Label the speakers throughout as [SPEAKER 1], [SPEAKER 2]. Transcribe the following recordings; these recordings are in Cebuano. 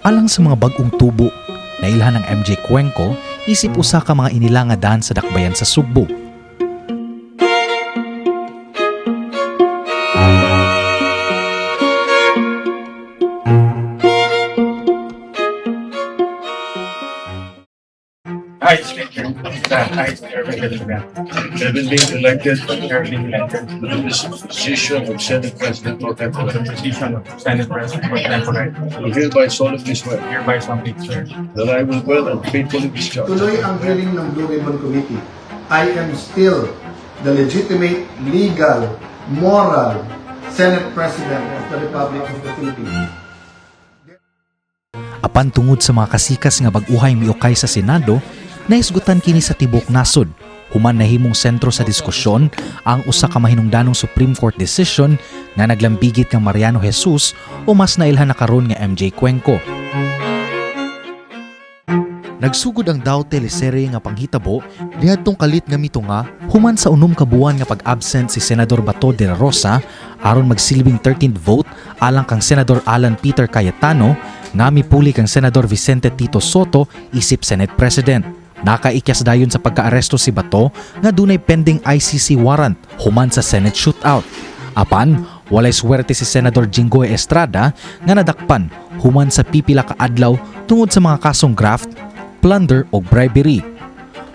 [SPEAKER 1] Alang sa mga bag-ong tubo, nailhan ang MJ Cuenco isip usa ka mga inilangadan sa dakbayan sa Sugbo.
[SPEAKER 2] I, I, Erwin Galicia,
[SPEAKER 3] Having been elected
[SPEAKER 2] having been elected
[SPEAKER 3] to this position of Senate President pro
[SPEAKER 2] to
[SPEAKER 3] tempore,
[SPEAKER 2] the position of Senate President pro tempore,
[SPEAKER 3] do hereby solemnly swear
[SPEAKER 2] hereby solemnly swear
[SPEAKER 3] that I will well and faithfully discharge
[SPEAKER 4] Tuloy ang hearing ng Blue Ribbon Committee. I am still the legitimate, legal, moral Senate President of the Republic of the Philippines.
[SPEAKER 1] Apan tungod sa mga kasikas nga bag-uhay miukay sa Senado, nahisgutan kini sa tibok nasod. Human nahimong sentro sa diskusyon ang usa ka mahinungdanong Supreme Court decision nga naglambigit kang Mariano Jesus o mas nailhan na karon nga MJ Cuenco. Nagsugod ang daw teleserye nga panghitabo niadtong kalit nga mitunga human sa 6 ka buwan nga pag-absent si Senador Bato de la Rosa aron magsilbing 13th vote alang kang Senador Alan Peter Cayetano nga mipuli kang Senador Vicente Tito Sotto isip Senate President. Nakaikyas dayon sa pagkaaresto si Bato nga dunay pending ICC warrant human sa Senate shootout. Apan, walay swerte si Senador Jinggoy Estrada nga nadakpan human sa pipila ka adlaw tungod sa mga kasong graft, plunder o bribery.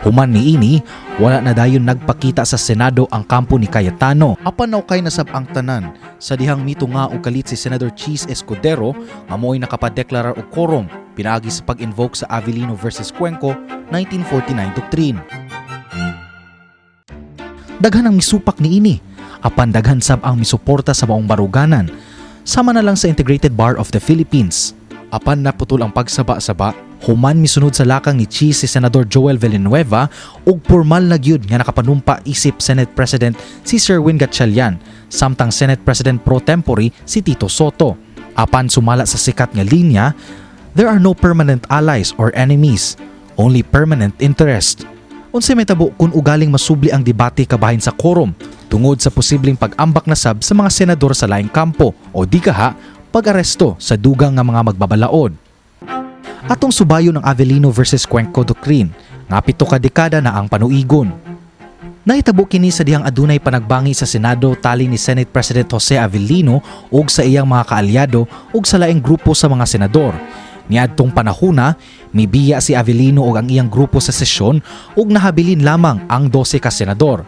[SPEAKER 1] Human niini, wala na dayon nagpakita sa Senado ang kampo ni Cayetano. Apan naukay nasab ang tanan sa dihang mito nga og kalit si Senador Chiz Escudero nga mo'y nakapadeklarar og quorum pinaagi sa pag-invoke sa Avelino versus Cuenco 1949 doctrine. Daghan ang misupak niini, apan daghan sab ang misuporta sa maong baruganan, sama na lang sa Integrated Bar of the Philippines. Apan naputol ang pagsaba-saba, human misunod sa lakang ni Chiz si Senador Joel Villanueva ug pormal na gyud nga nakapanumpa isip Senate President si Sherwin Gatchalian, samtang Senate President pro tempore si Tito Sotto. Apan sumala sa sikat nga linya, there are no permanent allies or enemies, only permanent interest. Unsay may tabo kung ugaling masubli ang debate kabahin sa quorum tungod sa posibleng pag-ambak na sab sa mga senador sa laing kampo o di kaha pag-aresto sa dugang nga mga magbabalaod. Atong subayon ang Avelino versus Cuenco doctrine nga 7 ka dekada na ang panuigon. Nahitabo kini sa dihang adunay panagbangi sa Senado tali ni Senate President Jose Avelino ug sa iyang mga kaalyado ug sa laing grupo sa mga senador. Niadtong panahuna, mibiya si Avelino ug ang iyang grupo sa sesyon ug nahabilin lamang ang 12 ka senador.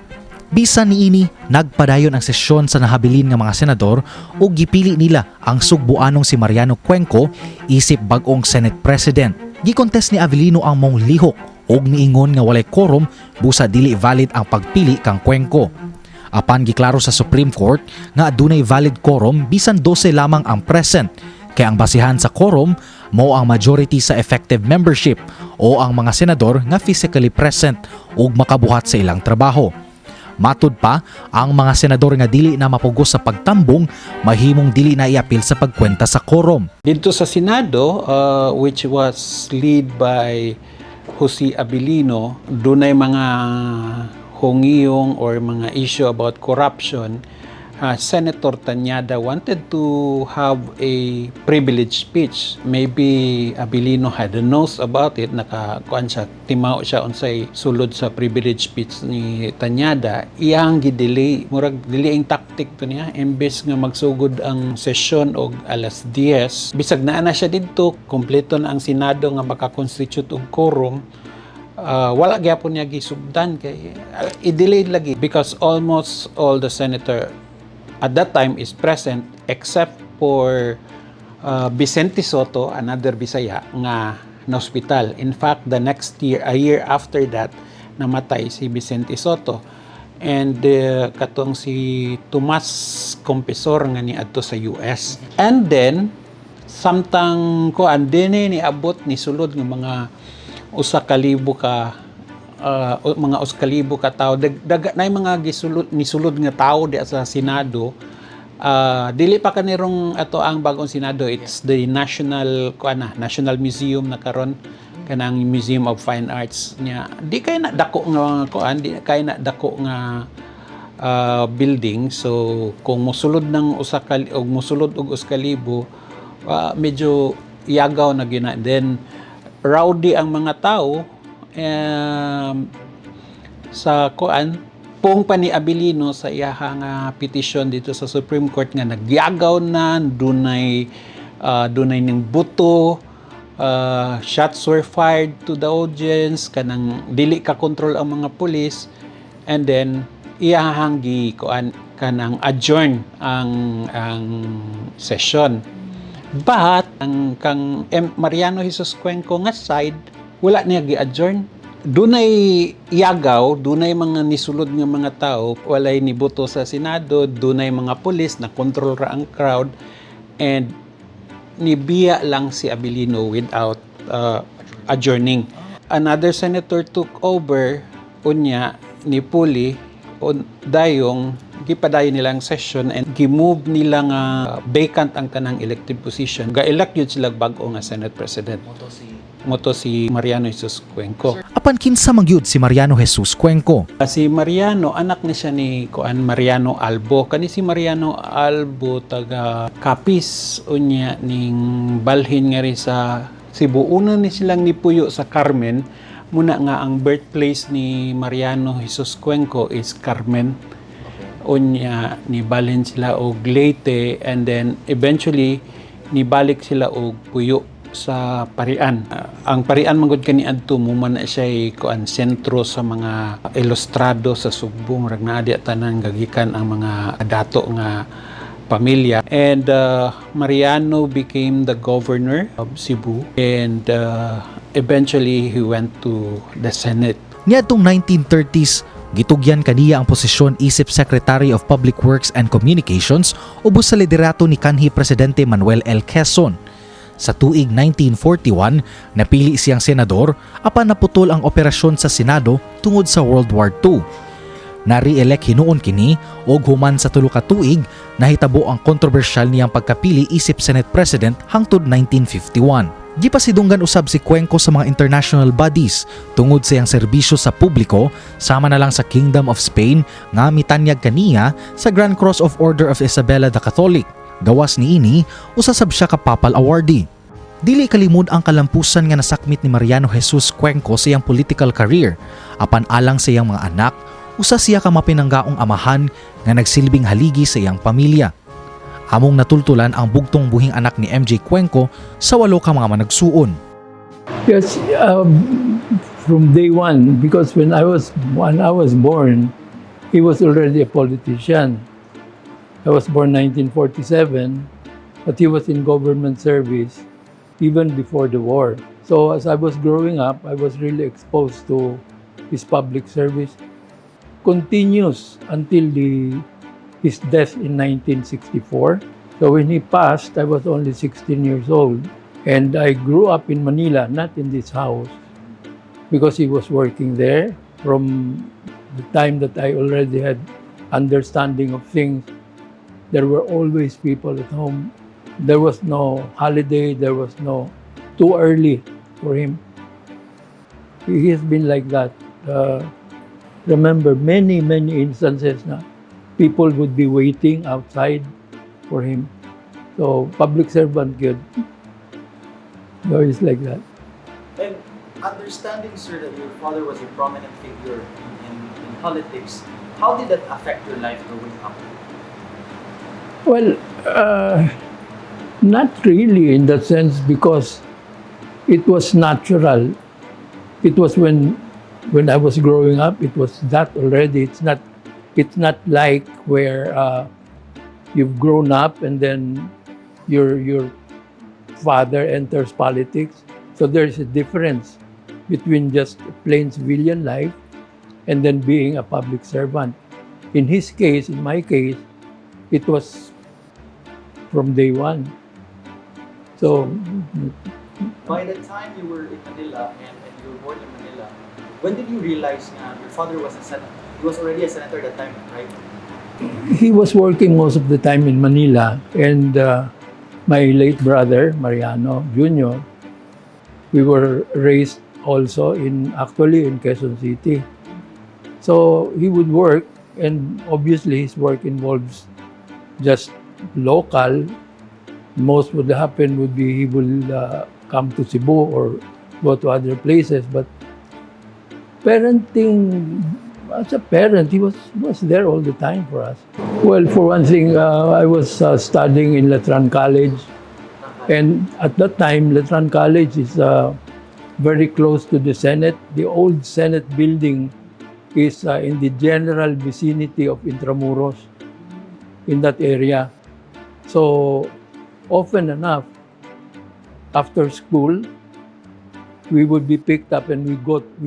[SPEAKER 1] Bisan niini, nagpadayon ang sesyon sa nahabilin nga mga senador ug gipili nila ang sugbuanong si Mariano Cuenco isip bag-ong Senate President. Gikontest ni Avelino ang maong lihok ug niingon nga walay quorum busa dili valid ang pagpili kang Cuenco. Apan giklaro sa Supreme Court nga adunay valid quorum bisan 12 lamang ang present. Kay ang basihan sa quorum mao ang majority sa effective membership o ang mga senador nga physically present ug makabuhat sa ilang trabaho. Matud pa, ang mga senador nga dili na mapugos sa pagtambong mahimong dili na iapil sa pagkwenta sa quorum.
[SPEAKER 5] Dito sa Senado, which was lead by Jose Avelino, dunay mga hongiyong or mga issue about corruption. Senator Tañada wanted to have a privileged speech. Maybe Avelino had a knows about it, naka kuan siya, timaw siya unsay sulod sa privileged speech ni Tañada. Iyang gidelay, murag delay ang tactic to niya, imbes nga magsugod ang session og alas 10, bisag naa na siya didto, kompleto na ang Senado nga maka-constitute og quorum, wala gyapon niya gisugdan kay i-delay lagi because almost all the senator at that time is present except for Vicente Sotto, another Bisaya nga na hospital. In fact, the next year, a year after that, namatay si Vicente Sotto. And katong si Tomas Confesor nga niadto sa US. And then, samtang kuan dinhi ni abot ni sulod nga mga 1,000 ka mga 1,000 ka tawo dag, dag nay mga gisulod nisulod nga tawo di sa Senado. Dili pa kanirong ato ang bagong Senado, it's the national kuan na National Museum na karon, kanang Museum of Fine Arts niya. Di kay na dako nga mga kuan, di kay na dako nga building. So kung mosulod ng usa ka og mosulod og 1,000, medyo Yagaw na gina. Then rowdy ang mga tao sa kuan, pong pa ni Avelino sa iyaha nga petisyon dito sa Supreme Court nga nagyagaw na, dunay ning buto, shots were fired to the audience, kanang dili ka control ang mga pulis, and then iyahang gi kuan, kanang adjourn ang session. But ang kang Mariano Jesus Cuenco nga side, wala niya gi-adjourn. Dunay yagaw, dunay mga nisulod nga mga tao, walay nibuto sa Senado, dunay mga pulis na control ra ang crowd, and nibiya lang si Avelino without adjourning. Another senator took over, unya ni Puli on dayong gipadayon nila ang session and gi-move nila nga vacant ang tanang elected position. Ga-elect yun sila bag-o nga Senate President. Mao to si Mariano Jesus Cuenco.
[SPEAKER 1] Apan kinsa man gyud si Mariano Jesus Cuenco?
[SPEAKER 5] Si Mariano, anak ni siya ni kuan, Mariano Albo. Kani si Mariano Albo, taga Capiz, unya ning balhin nga rin sa Cebu. Una ni silang nipuyo sa Carmen. Muna nga ang birthplace ni Mariano Jesus Cuenco is Carmen. Unya ni balhin sila og Leyte and then eventually nibalik sila og puyo sa Parian. Ang Parian man gud kani adto mo man na siya kuan, sentro sa mga ilustrado sa Sugbo, murag naa diya tanan gagikan ang mga dato nga pamilya. And Mariano became the governor of Cebu and eventually he went to the Senate.
[SPEAKER 1] Niadtong 1930s, gitugyan kaniya ang posisyon isip Secretary of Public Works and Communications ubos sa liderato ni kanhi Presidente Manuel L. Quezon. Sa tuig 1941, napili siyang senador apan naputol ang operasyon sa Senado tungod sa World War II. Na-re-elect hinuon kini og human sa 3 ka tuig, nahitabo ang kontrobersyal niyang pagkapili isip Senate President hangtod 1951. Gipasidunggan usab si Cuenco sa mga international bodies tungod sa iyang serbisyo sa publiko, sama na lang sa Kingdom of Spain nga mitanyag kaniya sa Grand Cross of Order of Isabella the Catholic. Gawas niini, usa sab siya ka papal awardee. Dili kalimod ang kalampusan nga nasakmit ni Mariano Jesus Cuenco sa iyang political career. Apan alang sa iyang mga anak, usa siya ka mapinanggaong amahan nga nagsilbing haligi sa iyang pamilya. Among natultulan ang bugtong buhing anak ni MJ Cuenco sa walo ka mga managsuon.
[SPEAKER 6] Yes, from day one, because when I was born, he was already a politician. I was born 1947, but he was in government service even before the war. So as I was growing up, I was really exposed to his public service, continuous until the his death in 1964. So when he passed, I was only 16 years old. And I grew up in Manila, not in this house, because he was working there from the time that I already had understanding of things. There were always people at home. There was no holiday, there was no too early for him. He has been like that. Remember many, many instances na people would be waiting outside for him. So, public servant good. Always like that.
[SPEAKER 7] And understanding, sir, that your father was a prominent figure in politics, how did that affect your life growing up?
[SPEAKER 6] Well, not really in that sense because it was natural. It was when I was growing up, it was that already. It's not like where you've grown up and then your father enters politics. So there's a difference between just plain civilian life and then being a public servant. In his case, in my case, it was from day one. So
[SPEAKER 7] By the time you were in Manila and you were born in Manila, when did you realize na your father was a senator? He was already a senator at that time, right?
[SPEAKER 6] He was working most of the time in Manila, and my late brother, Mariano Jr., we were raised also in actually in Quezon City. So he would work, and obviously his work involves just local. Most would happen would be he will come to Cebu or go to other places. But parenting, as a parent, he was there all the time for us. Well, for one thing, I was studying in Letran College. And at that time, Letran College is very close to the Senate. The old Senate building is in the general vicinity of Intramuros, in that area. So, often enough, after school, we would be picked up and we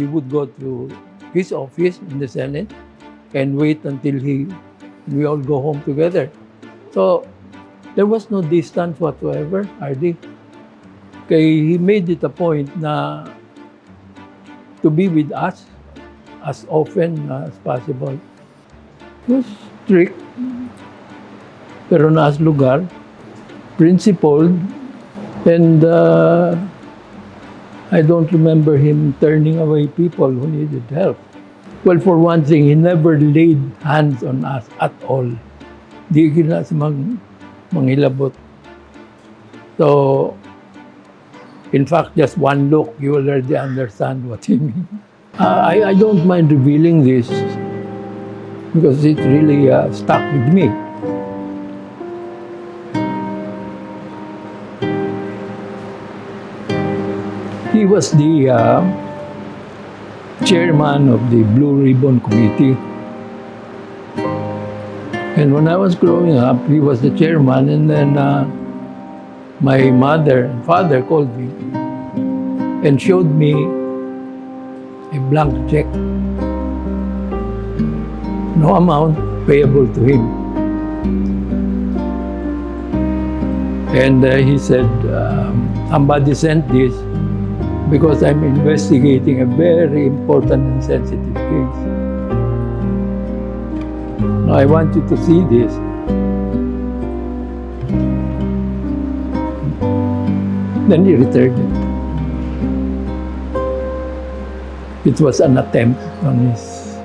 [SPEAKER 6] would go to his office in the Senate and wait until he we all go home together. So there was no distance whatsoever, hardly. Kay he made it a point na to be with us as often as possible. He was strict, pero naas lugar, principled, and I don't remember him turning away people who needed help. Well, for one thing, he never laid hands on us at all. Di gina sa manghilabot. So, in fact, just one look, you already understand what he means. I don't mind revealing this because it really stuck with me. He was the chairman of the Blue Ribbon Committee. And when I was growing up, he was the chairman, and then my mother and father called me and showed me a blank check. No amount payable to him. And he said, "Somebody sent this because I'm investigating a very important and sensitive case. Now, I want you to see this." Then he returned it. It was an attempt on his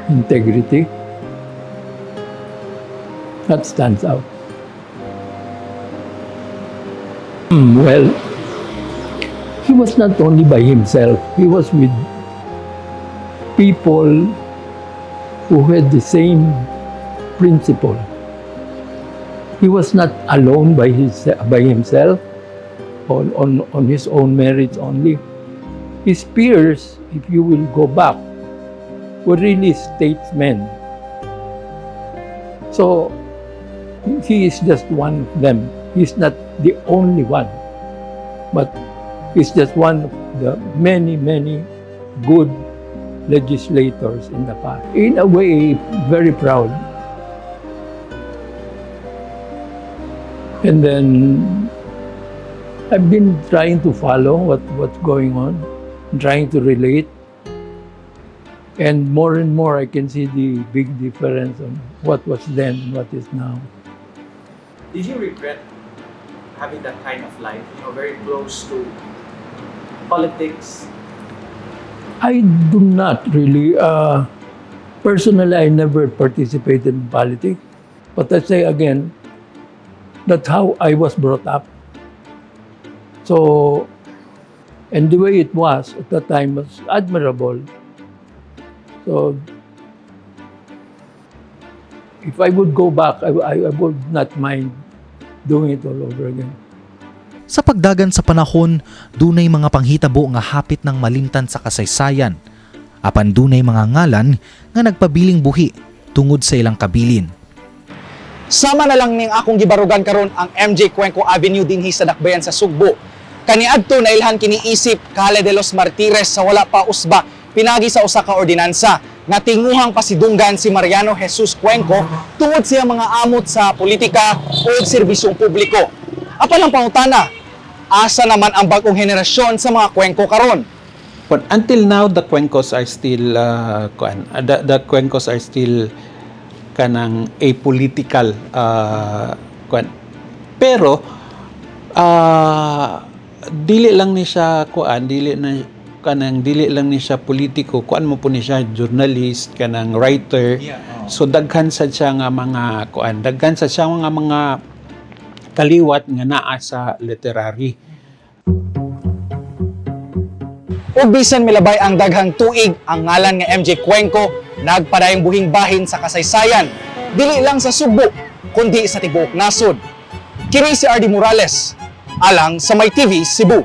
[SPEAKER 6] integrity. That stands out. Well, he was not only by himself, he was with people who had the same principle. He was not alone by himself, on his own merits only. His peers, if you will go back, were really statesmen. So, he is just one of them. He's not the only one, but he's just one of the many, many good legislators in the past. In a way, very proud. And then I've been trying to follow what's going on, trying to relate. And more I can see the big difference on what was then and what is now.
[SPEAKER 7] Did you regret having that kind of life? Very close to politics.
[SPEAKER 6] I do not really. Personally, I never participated in politics. But I say again, that's how I was brought up. And the way it was at that time was admirable. So, if I would go back, I would not mind doing it all over again.
[SPEAKER 1] Sa pagdagan sa panahon, dunay mga panghitabo nga hapit ng malimtan sa kasaysayan. Apan dunay mga ngalan nga nagpabiling buhi tungod sa ilang kabilin.
[SPEAKER 8] Sama na lang ning akong gibarugan karon ang MJ Cuenco Avenue dinhi sa Dakbayan sa Sugbo. Kaniadto nailhan kini isip Calle de los Martires sa wala pa usba pinagi sa usa ka ordinansa nga tinguhang pasidunggan si Mariano Jesus Cuenco tungod siya mga amot sa politika o serbisyong publiko. Apan ang pangutana, asa naman ang bag-ong henerasyon sa mga Cuenco karon?
[SPEAKER 5] But until now, the Cuencos are still kuan, the Cuencos are still kanang apolitical kuan. Pero dili lang ni siya kuan, dili na kanang dili lang ni siya politiko, kuan mo po ni siya journalist, kanang writer. So daghan sa siya nga mga kuan, daghan sa siya nga mga kaliwat nga naa sa literary.
[SPEAKER 8] Ug bisan milabay ang daghang tuig, ang ngalan nga MJ Cuenco nagpadayong buhing bahin sa kasaysayan, dili lang sa Sugbo, kundi sa tibuok nasod. Kini si RD Morales, alang sa My TV Cebu.